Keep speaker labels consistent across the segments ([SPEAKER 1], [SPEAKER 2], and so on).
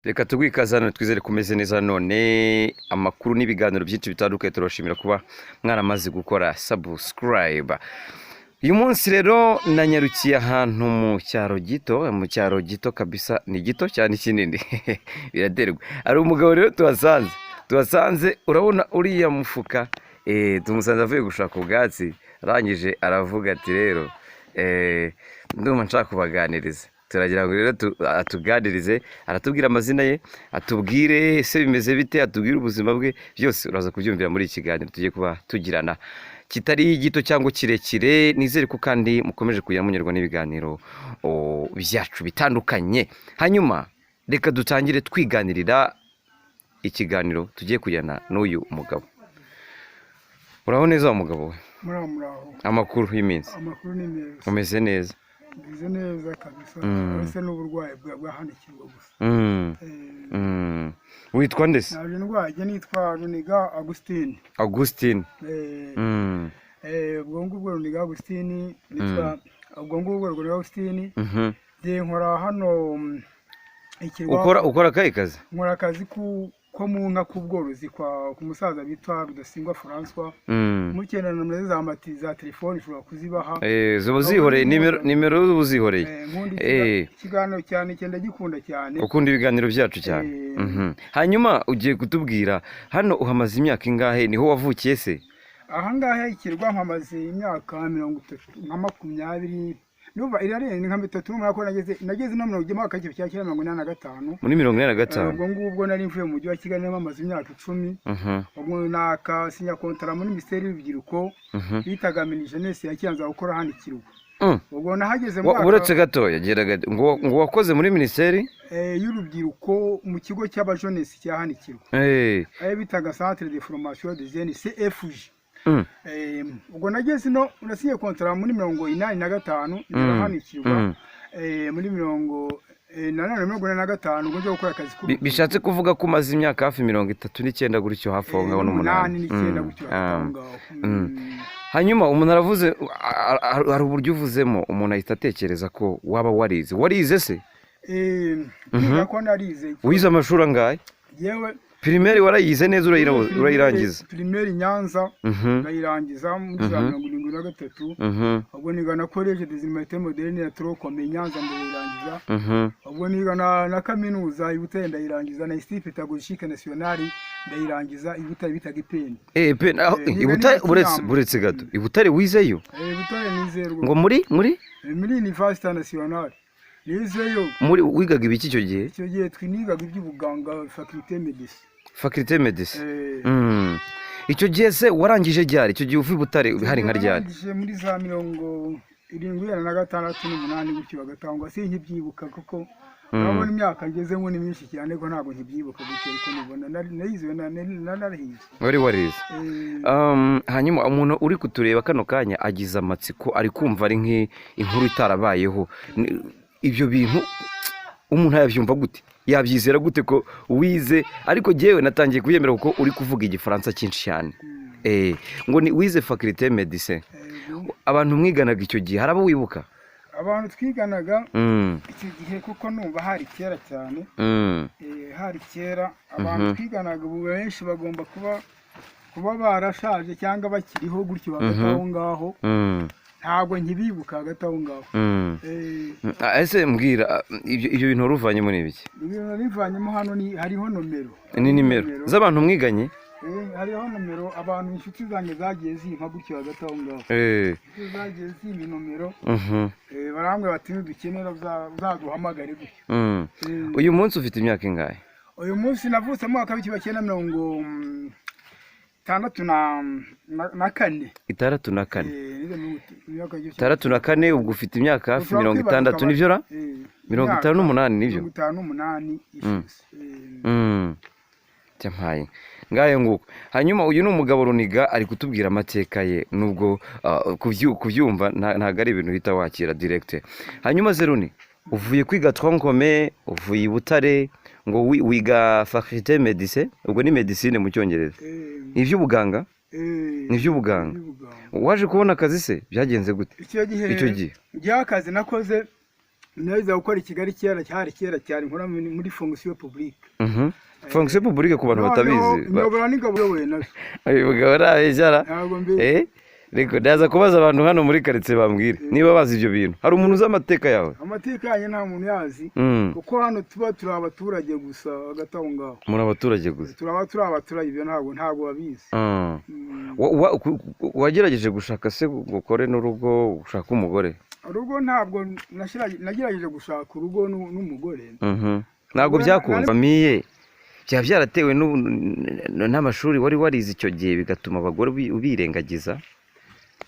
[SPEAKER 1] Reka tuguhe ikaze hano, twizere ko umeze neza. None amakuru n'ibiganiro byinshi bitandukanye, turabashimira kuba mwaramaze gukora subscribe. Uyu munsi rero nanyarukiye ahantu mu cyaro gito, mu cyaro gito kabisa, ni gito cyane, kinini biraterwa. Hari umugabo rero tuhasanze, urabona uriya mufuka, tumusanze avuye gushaka ubwatsi, arangije aravuga ati: "Rero ndumva nshaka kubaganiriza." Turagira ngo rero atuganirize, aratubwira amazina ye, atubwire ese bimeze bite, atubwire ubuzima bwe, byose uraza kubyumvira muri iki kiganiro tugiye kuba tugirana, kitari gito cyangwa kirekire. Nizere ko kandi mukomeje kujya munyurwa n'ibiganiro byacu bitandukanye. Hanyuma reka dutangire twiganirira ikiganiro tugiye kujyana n'uyu mugabo. Uraho neza wa mugabo we?
[SPEAKER 2] Muraho, muraho.
[SPEAKER 1] Amakuru y'iminsi?
[SPEAKER 2] Amakuru ni meza.
[SPEAKER 1] Umeze neza?
[SPEAKER 2] Meze neza kabisa, uretse n'uburwayi bwahanikirwa gusa.
[SPEAKER 1] Witwa nde se?
[SPEAKER 2] Naje ndwaye, nitwa Runiga Augustine.
[SPEAKER 1] Augustine.
[SPEAKER 2] Ubwo ngubwo Runiga Augustine, nitwa ubwo ngubwo Runiga Augustine. Njye nkora hano ikirwa.
[SPEAKER 1] Ukora akahe kazi?
[SPEAKER 2] Nkora akazi ko mu nka, k'ubworozi, kwa ku musaza bita Rudasingwa François. Mukenera nomero za mati za telefoni ushobora kuzibaha.
[SPEAKER 1] Zuba zihoreye, nimero zuba uzihoreye.
[SPEAKER 2] Nkunda ikiganiro cyane cyane, ndagikunda cyane.
[SPEAKER 1] Ukunda ibiganiro byacu cyane. Hanyuma ugiye kutubwira, hano uhamaze imyaka ingahe? Niho wavukiye se?
[SPEAKER 2] Aha ngaha ikirwa mpamaze imyaka 30, nka 20, numva irarenze, ni nka 38, ko nageze no mirongo mwaka 1985.
[SPEAKER 1] Muri 85?
[SPEAKER 2] Ubwo ngubwo nari mvuye mu mujyi wa Kigali, nari imyaka 10. Ubwo nakasinya kontara muri minisiteri y'urubyiruko bitaga MINIJEUNESSE ya Kiyanza, gukora hano ikirwa. Ubwo nahageze mu mwaka
[SPEAKER 1] Uretse gatoya, gera gato, ngo wakoze muri minisiteri
[SPEAKER 2] y'urubyiruko mu kigo cy'abajeunesse cya hano ikirwa, ayo bitaga Centre de Formation des Jeunes, CFJ. Ubwo nageze ino, nasinye kontara muri 85, ngera hano ikirwa muri mirongo nanone 85, ubwo nje gukora akazi k'urubyiruko.
[SPEAKER 1] Bishatse kuvuga ko umaze imyaka hafi 39 gutyo, hafi aho ngaho,
[SPEAKER 2] n'umunani
[SPEAKER 1] n'umunani.
[SPEAKER 2] N'icyenda gutyo, hagati aho ngaho.
[SPEAKER 1] Hanyuma umuntu aravuze, hari uburyo uvuzemo umuntu ahita atekereza ko waba warize. Warize se?
[SPEAKER 2] Kwiga ko narize.
[SPEAKER 1] Wize amashuri angahe?
[SPEAKER 2] Yewe.
[SPEAKER 1] Primaire warayize neza, urayirangiza?
[SPEAKER 2] Primaire Nyanza ndayirangiza muri za 73. Ubwo niga na Collège des Humanités Modernes ya tronc commun Nyanza, ndayirangiza. Ubwo niga na kaminuza i Butare, ndayirangiza, na Institut Pédagogique National ndayirangiza i Butare, bitaga IPN.
[SPEAKER 1] Pe aho
[SPEAKER 2] Niga
[SPEAKER 1] i Butare
[SPEAKER 2] n'iya
[SPEAKER 1] uretse
[SPEAKER 2] Kinama.
[SPEAKER 1] Uretse gato, i Butare wizeyo?
[SPEAKER 2] Butare nizerwa.
[SPEAKER 1] Ngo muri
[SPEAKER 2] Muri Université Nationale nizeyo.
[SPEAKER 1] Muri wigaga ibiki icyo gihe?
[SPEAKER 2] Icyo gihe twinigaga iby'ubuganga, faculté médecine.
[SPEAKER 1] Faculté médecine. Icyo gihe se warangije ryari? Icyo gihe uva i Butare hari nka ryari?
[SPEAKER 2] Narangije muri za 76, n'umunani gutyo bagatangwa, sinkibyibuka kuko urabona imyaka ngezemo ni myinshi cyane, ko ntabwo nkibyibuka gutyo, ariko nubona narize, narahize.
[SPEAKER 1] Wari warize. Hanyuma umuntu uri kutureba kano kanya agize amatsiko, ari kumva ari nk'inkuru itarabayeho. Ibyo bintu umuntu yabyumva gute, yabyizera gute ko wize? Ariko jyewe natangiye kubyemera kuko uri kuvuga igifaransa cyinshi cyane. Ngo ni wize faculté médecine. Abantu mwiganaga icyo gihe, hari abo wibuka?
[SPEAKER 2] Abantu twiganaga icyo gihe, kuko numva hari kera cyane, hari kera, abantu twiganaga ubu benshi bagomba kuba barashaje cyangwa bakiriho gutyo hagati aho ngaho. Ntabwo nkibibuka hagati aho ngaho.
[SPEAKER 1] Ese mbwira, ibyo bintu wari uvanyemo ni ibiki?
[SPEAKER 2] Ibintu nabivanyemo hano ni hariho nomero.
[SPEAKER 1] Ni nimero z'abantu mwiganye?
[SPEAKER 2] Hariho nomero abantu, inshuti zanjye zagiye zimpa gutyo hagati aho ngaho. Inshuti zagiye zimpa inomero, barambwira bati: "Nidukenera uzaduhamagare" gutyo.
[SPEAKER 1] Uyu munsi ufite imyaka ingahe?
[SPEAKER 2] Uyu munsi navutse mu mwaka w'1964.
[SPEAKER 1] 64?
[SPEAKER 2] Nize mu myaka
[SPEAKER 1] 64, ubwo ufite imyaka hafi
[SPEAKER 2] Ushobora
[SPEAKER 1] mirongo
[SPEAKER 2] kwibaruka
[SPEAKER 1] itandatu, nibyo ra? 58, nibyo?
[SPEAKER 2] 58 ishize.
[SPEAKER 1] Cyampaye ngayo nguko. Hanyuma uyu ni umugabo Runiga, ari kutubwira amateka ye, nubwo kubyumva ntabwo ari ibintu uhita wakira direct. Hanyuma Zeruni, uvuye kwiga tronc commun, uvuye i Butare, ngo wiga faculté médecine, ubwo ni medicine mu cyongereza? Ni iby'ubuganga? Ni iby'ubuganga.
[SPEAKER 2] Iby'ubuganga.
[SPEAKER 1] Waje kubona akazi se byagenze gute?
[SPEAKER 2] Icyo gihe
[SPEAKER 1] Icyo gihe.
[SPEAKER 2] Igihe akazi nakoze Neza gukora i Kigali kera, cyari kera cyane, nkora muri fonction publique.
[SPEAKER 1] Fonction publique, ku bantu batabizi,
[SPEAKER 2] Nyobora n'ingabo uyoboye nazo.
[SPEAKER 1] Uyu mugabo arabeshya.
[SPEAKER 2] Ntabwo mbi.
[SPEAKER 1] Reka ndaza kubaza abantu hano muri karitsiye, bambwire niba bazi ibyo bintu. Hari umuntu uzi amateka yawe?
[SPEAKER 2] Amateka yanjye nta muntu yazi, kuko hano tuba turi abaturage gusa hagati aho ngaho.
[SPEAKER 1] Muri abaturage gusa?
[SPEAKER 2] Turaba turi abaturage, ibyo ntabwo babizi.
[SPEAKER 1] Wagerageje gushaka se ngo ukore n'urugo, ushaka umugore?
[SPEAKER 2] Urugo ntabwo nagerageje gushaka urugo n'umugore.
[SPEAKER 1] Ntabwo byakunze. Famille byaba byaratewe n'amashuri wari warize icyo gihe, bigatuma abagore ubirengagiza?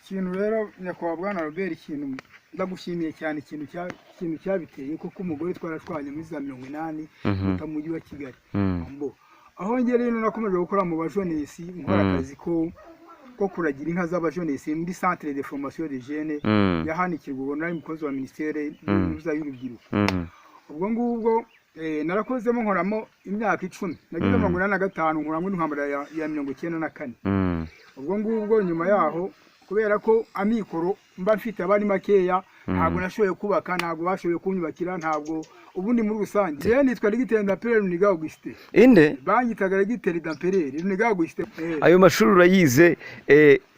[SPEAKER 2] Ikintu rero, nyakubahwa bwana Robert, ikintu ndagushimiye cyane, ikintu cyabiteye kuko umugore twarashwanye muri za 80 mu mujyi wa Kigali. Mbo aho njye rero nakomeje gukora mu bajenesi, nkora akazi ko kuragira inka z'abajenesi muri centre de formation de jeunes yahanikirwa. Ubwo nari umukozi wa ministère y'urubyiruko. Ubwo ngubwo narakozemo, nkoramo imyaka 10, nagize 85, nkoramo intambara ya 94. Ubwo ngubwo nyuma yaho, kubera ko amikoro mba mfite aba ari makeya, ntabwo nashoboye kubaka, ntabwo bashoboye kunyubakira, ntabwo. Ubundi muri rusange rero nitwa Regiteri d'Empereur Runiga Augustin.
[SPEAKER 1] Inde?
[SPEAKER 2] Banyitaga Regiteri d'Empereur Runiga Augustin.
[SPEAKER 1] Ayo mashuri urayize,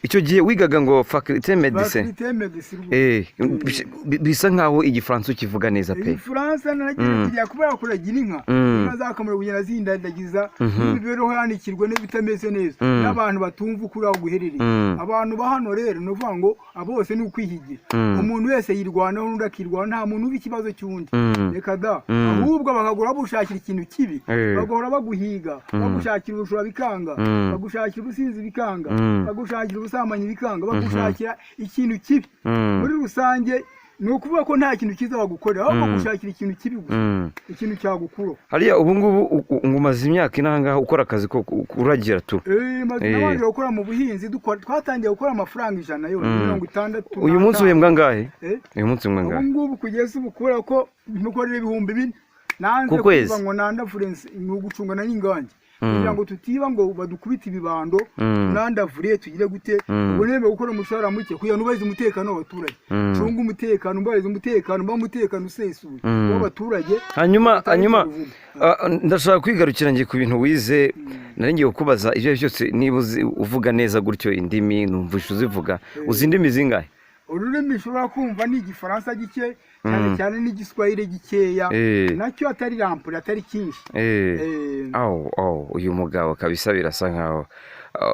[SPEAKER 1] icyo gihe wigaga ngo faculté médecine?
[SPEAKER 2] Faculté médecine rwose.
[SPEAKER 1] Bisa nkaho igifaransa ukivuga neza pe.
[SPEAKER 2] Igifaransa naragiye kujya kubera kuragira inka. Inka zakamara kugenda zindandagiza n'imibereho yanikirwa n'ibitameze neza n'abantu batumva ukuri aho guherereye. Abantu ba hano rero, ni ukuvuga ngo abo bose ni ukwihigira. Umuntu wese yirwanaho n'undi akirwanaho, nta muntu uba ikibazo cy'undi. Reka da. Ahubwo bakagura bagushakira ikintu kibi, bagahora baguhiga, bagushakira ubujura bikanga, bagushakira ubusinzi bikanga, bagushakira ubusambanyi bikanga, bagushakira ikintu kibi. Muri rusange ni ukuvuga ko nta kintu cyiza bagukorera, ahubwo bagushakira ikintu kibi gusa, ikintu cyagukura.
[SPEAKER 1] Hariya ubu ngubu ngo umaze imyaka ine ahangaha ukora akazi ko uragira tu?
[SPEAKER 2] Maze nabanje gukora mu buhinzi, dukora, twatangiye gukora amafaranga 100 yonyine, 60.
[SPEAKER 1] Uyu munsi
[SPEAKER 2] n'atanu.
[SPEAKER 1] Uhembwa angahe?
[SPEAKER 2] Eh?
[SPEAKER 1] Uyu munsi uhembwa
[SPEAKER 2] Ubu
[SPEAKER 1] angahe?
[SPEAKER 2] ngubu kugeza ubu, kubera ko mukorera 4000, nanze
[SPEAKER 1] Ku kwezi?
[SPEAKER 2] kuva ngo nandavure, ni ugucungana n'ingange kugira ngo tutiba ngo badukubite ibibando. Nandavure tugire gute? Ubu nemeye gukora umushahara muke kugira ngo nubahirize umutekano w'abaturage, cunge umutekano, mbahirize umutekano, mba umutekano usesuye w'abaturage.
[SPEAKER 1] Hanyuma
[SPEAKER 2] Utari
[SPEAKER 1] hanyuma
[SPEAKER 2] uruvumo.
[SPEAKER 1] Ndashaka kwigarukira ngiye ku bintu wize. Nari ngiye kukubaza ibyo ari byo byose, niba uzi uvuga neza gutyo indimi, numvisha uzivuga, uzi indimi zingahe?
[SPEAKER 2] Ururimi ushobora kumva ni igifaransa gike cyane cyane, n'igiswahili gikeya, nacyo atari rampure, atari cyinshi.
[SPEAKER 1] Awu awu, uyu mugabo kabisa birasa nkaho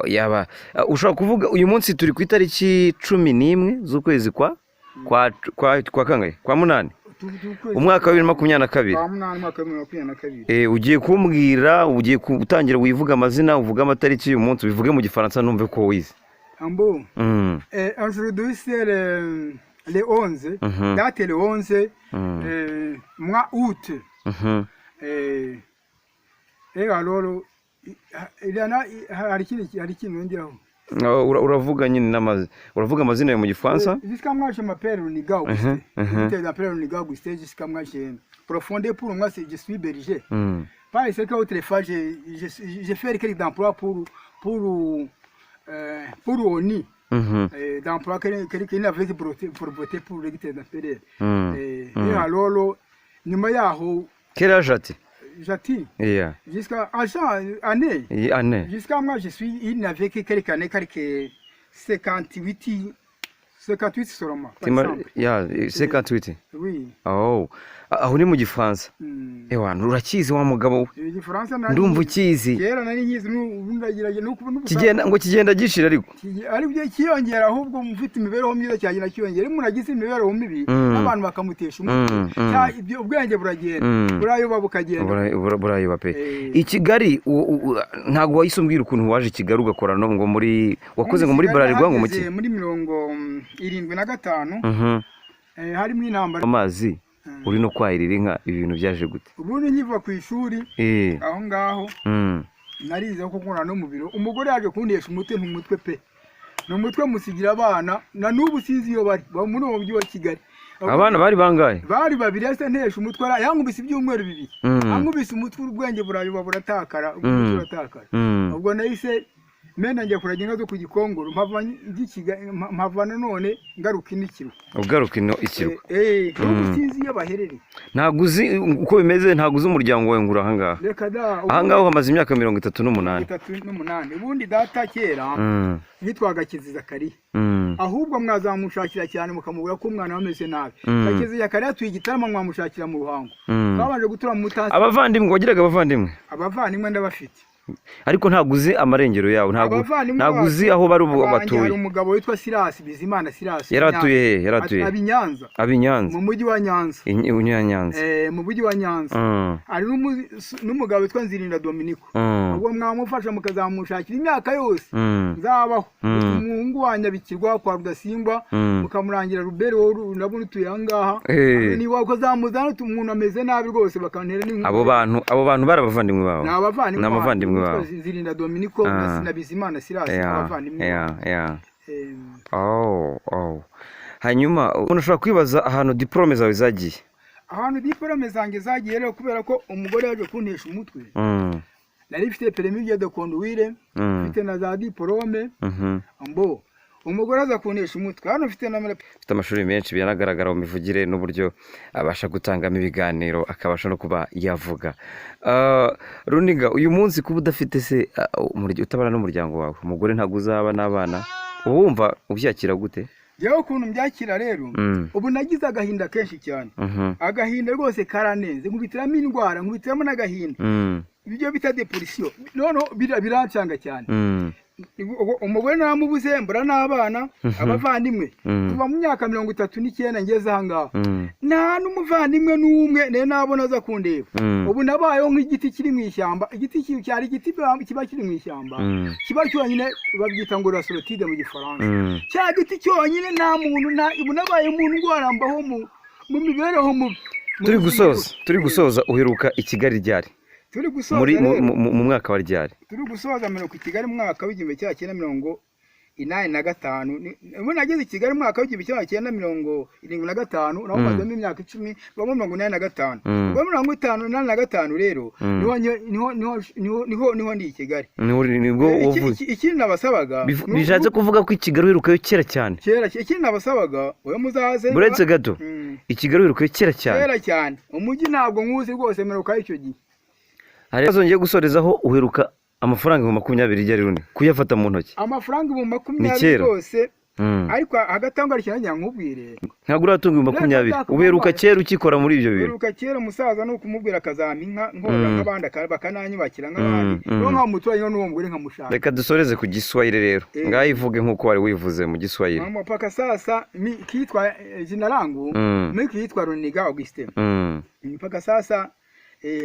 [SPEAKER 1] yaba ushobora kuvuga. Uyu munsi turi ku itariki 11 z'ukwezi kwa kangahe? Kwa munani, umwaka wa 2022.
[SPEAKER 2] Kwa munani, umwaka wa 2022.
[SPEAKER 1] Ugiye kumbwira, ugiye gutangira wivuga amazina, uvuge amatariki y'uyu munsi, ubivuge mu gifaransa numve ko wize.
[SPEAKER 2] Ambo. Aujourd'hui c'est le 11, date le 11, mois août. Et alors il y en a, hari ikindi nongeraho?
[SPEAKER 1] Uravuga nyine uravuga amazina yawe mu gifaransa.
[SPEAKER 2] Jusqu'à moi, je m'appelle Runiga Augustin. Je m'appelle Runiga Augustin, jusqu'à moi, j'ai profondé pour moi, c'est je suis berger. Parce que autrefois, j'ai fait quelques emplois pour ONU. D'emploi qu'il avait pour voter pour l'équité d'intérêt. Et alors, nyuma yaho
[SPEAKER 1] Quel âge as-tu?
[SPEAKER 2] Jati, jusqu'à agent année,
[SPEAKER 1] Année.
[SPEAKER 2] Jusqu'à moi, je suis, il n'avait que quelques années, quelques 58, 58 seulement, par exemple.
[SPEAKER 1] Ya, 58.
[SPEAKER 2] Oui.
[SPEAKER 1] Oh, aho ni mu gifaransa. Ewa, urakizi wa mugabo we.
[SPEAKER 2] Igifaransa
[SPEAKER 1] Ndumva ukizi.
[SPEAKER 2] Kera nari nkizi, n'ubu ndagerageza n'ubu.
[SPEAKER 1] Kigenda ngo kigenda gishira ariko.
[SPEAKER 2] Ari byo kiyongera, ahubwo mufite imibereho myiza cyagenda kiyongera. Iyo umuntu agize imibereho mibi n'abantu bakamutesha umutwe, ibyo ubwenge buragenda, burayoba bukagenda.
[SPEAKER 1] Burayoba pe.
[SPEAKER 2] Eh.
[SPEAKER 1] I Kigali ntabwo wahise umbwira ukuntu waje i Kigali ugakora no ngo muri wakoze ngo muri
[SPEAKER 2] Kigali
[SPEAKER 1] Bralirwa ngo mu
[SPEAKER 2] nahageze
[SPEAKER 1] ki?
[SPEAKER 2] Muri 75, harimo intambara.
[SPEAKER 1] Amazi uri no kwahirira inka, ibi bintu byaje gute?
[SPEAKER 2] Ubundi nkiva ku ishuri aho ngaho, narize ko nkora no mu biro. Umugore yaje kuntesha umutwe, ntumutwe pe, ni umutwe musigira abana, na n'ubu sinzi iyo bari, baba muri uwo mujyi wa Kigali.
[SPEAKER 1] Abana bari bangahe?
[SPEAKER 2] Bari babiri. Yahise ntesha umutwe, yankubise ibyumweru 2. Ankubise umutwe, ubwenge burayoba, buratakara, umutwe uratakara. Ubwo nahise Menda njya kuragira inka zo ku Gikongoro, mpava njya i mpava nanone ngaruka ino Ikirwa.
[SPEAKER 1] Ugaruka ino Ikirwa.
[SPEAKER 2] N'ubu sinzi iyo baherereye.
[SPEAKER 1] Ntabwo uzi uko bimeze, ntabwo uzi umuryango wawe ngo uri ahangaha.
[SPEAKER 2] Reka da.
[SPEAKER 1] Ahangaha uhamaze imyaka 38.
[SPEAKER 2] 38. Ubundi data kera yitwaga Kizi Zakariya. Ahubwo mwazamushakira cyane, mukamubwira ko umwana we ameze nabi. Kizi Zakariya atuye Igitarama, mwamushakira mu Ruhango. Twabanje gutura mu Mutasi.
[SPEAKER 1] Abavandimwe, wagiraga abavandimwe?
[SPEAKER 2] Abavandimwe ndabafite.
[SPEAKER 1] Ariko ntabwo uzi amarengero yawe, ntabwo
[SPEAKER 2] Abavandimwe
[SPEAKER 1] ntabwo
[SPEAKER 2] bacu,
[SPEAKER 1] uzi aho bari ubu
[SPEAKER 2] abanjye,
[SPEAKER 1] batuye.
[SPEAKER 2] Hari umugabo witwa Sirasi, Bizimana Sirasi.
[SPEAKER 1] Yari atuye he? Yari atuye
[SPEAKER 2] Aba i Nyanza.
[SPEAKER 1] Aba i Nyanza.
[SPEAKER 2] Mu mujyi wa Nyanza.
[SPEAKER 1] Nyanza.
[SPEAKER 2] Mu mujyi wa Nyanza. Hari n'umugabo witwa Nzirinda Dominiko. Ubwo mwamufasha mukazamushakira imyaka yose nzabaho. Umuhungu wa Nyabikirwa kwa Rudasingwa, mukamurangira Ruberi, wowe ndabona utuye aha ngaha. Niba ukazamuzana, umuntu ameze nabi rwose, bakantera n'inkuru.
[SPEAKER 1] Abo bantu bari abavandimwe bawe?
[SPEAKER 2] Ni abavandimwe.
[SPEAKER 1] Ni abavandimwe
[SPEAKER 2] banjye.
[SPEAKER 1] bawe.
[SPEAKER 2] Witwa Nzirinda Dominiko na Bizimana Sirasi, abavandimwe.
[SPEAKER 1] Oh. Hanyuma umuntu ashobora kwibaza ahantu diporome zawe zagiye.
[SPEAKER 2] Ahantu diporome zanjye zagiye rero, kubera ko umugore yaje kuntesha umutwe, nari mfite permis de conduire, mfite na za diporome. Mbo umugore aza kuntesha umutwe, hano mfite na
[SPEAKER 1] Ufite amashuri menshi, binagaragara mu mivugire n'uburyo abasha gutangamo ibiganiro, akabasha no kuba yavuga. Runiga, uyu munsi kuba udafite se, utabana n'umuryango wawe, umugore ntabwo uzaba n'abana, uba wumva ubyakira gute?
[SPEAKER 2] Njyewe ukuntu mbyakira rero, ubu nagize agahinda kenshi cyane. Agahinda rwose karanenze, nkubitiramo indwara, nkubitiramo n'agahinda, ibyo bita dépression. Noneho birancanga cyane. Ubwo umugore naramubuze, mbura n'abana, abavandimwe. Kuva mu myaka 39 ngeze aha ngaha, nta n'umuvandimwe n'umwe nayo nabona aza kundeba. Ubu nabayeho nk'igiti kiri mu ishyamba. Igiti cyari igiti kiba kiri mu ishyamba, kiba cyonyine, babyita ngo la solitude mu Gifaransa. Cya giti cyonyine, nta muntu, nta. Ubu nabaye mu ndwara, mbaho mu mibereho mubi. Mu
[SPEAKER 1] Turi
[SPEAKER 2] buzima
[SPEAKER 1] gusoza,
[SPEAKER 2] bubi.
[SPEAKER 1] turi gusoza, uheruka i Kigali ryari?
[SPEAKER 2] Turi gusoza
[SPEAKER 1] Muri
[SPEAKER 2] rero.
[SPEAKER 1] mu mwaka wa ryari?
[SPEAKER 2] Turi gusoza, mirongo i Kigali mu mwaka w'1985. Ubu nageze i Kigali mu mwaka w'1975, naho mazemo imyaka 10, bamo 85. Ubwo 58 rero, niho niho ndi i Kigali.
[SPEAKER 1] Nibwo wavuye.
[SPEAKER 2] Ikindi nabasabaga
[SPEAKER 1] Bishatse kuvuga ko i Kigali uherukayo kera cyane.
[SPEAKER 2] Kera. Ikindi nabasabaga, wowe muzaze.
[SPEAKER 1] Buretse gato. I Kigali uherukayo kera cyane.
[SPEAKER 2] Kera cyane. Umujyi ntabwo nkuzi rwose, mperukayo icyo gihe.
[SPEAKER 1] Hari ibibazo ngiye gusorezaho. Uheruka amafaranga 20,000 ryari, Runi, kuyafata mu ntoki?
[SPEAKER 2] Amafaranga ibihumbi
[SPEAKER 1] Ni
[SPEAKER 2] makumyabiri
[SPEAKER 1] kera.
[SPEAKER 2] rwose. Ariko hagati aho ngaho hari ikintu nagira ngo nkubwire.
[SPEAKER 1] Ntabwo uratunga 20,000?
[SPEAKER 2] Reka
[SPEAKER 1] Uheruka
[SPEAKER 2] ndakumva.
[SPEAKER 1] kera ukikora muri ibyo bintu.
[SPEAKER 2] Uheruka kera, umusaza ni ukumubwira akazampa inka nkorora nk'abandi, bakananyubakira nk'abandi, niyo nkaba umuturanyi n'uwo mugore nkamushaka.
[SPEAKER 1] Reka dusoreze ku Giswahili rero. Ngaho ivuge nk'uko wari wivuze mu Giswahili.
[SPEAKER 2] Mama, mpaka sasa mi kiitwa jina langu mi kiitwa Runiga Augustin. Mpaka sasa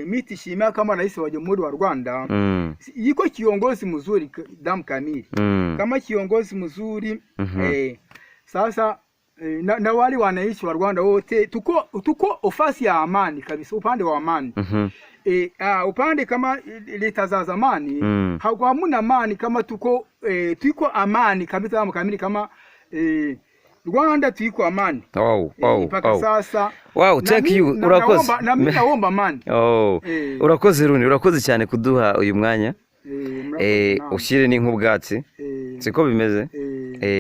[SPEAKER 2] mi tishimia kama rais wa Jamhuri wa Rwanda iko kiongozi mzuri damu kamili kama kiongozi mzuri. Sasa na wale wananchi wa Rwanda wote tuko ofasi ya amani kabisa, upande wa amani. Upande kama leta za zamani hamuna amani kama tuko tuko amani kabisa kamili kama Rwanda tuiko amani. Mpaka sasa.
[SPEAKER 1] Wow,
[SPEAKER 2] Na
[SPEAKER 1] thank you. Urakoze.
[SPEAKER 2] Na mimi naomba amani.
[SPEAKER 1] Oh. Urakoze Runi, urakoze cyane kuduha uyu mwanya.
[SPEAKER 2] Murakoze namwe.
[SPEAKER 1] Ushyire n'inka ubwatsi. Siko bimeze?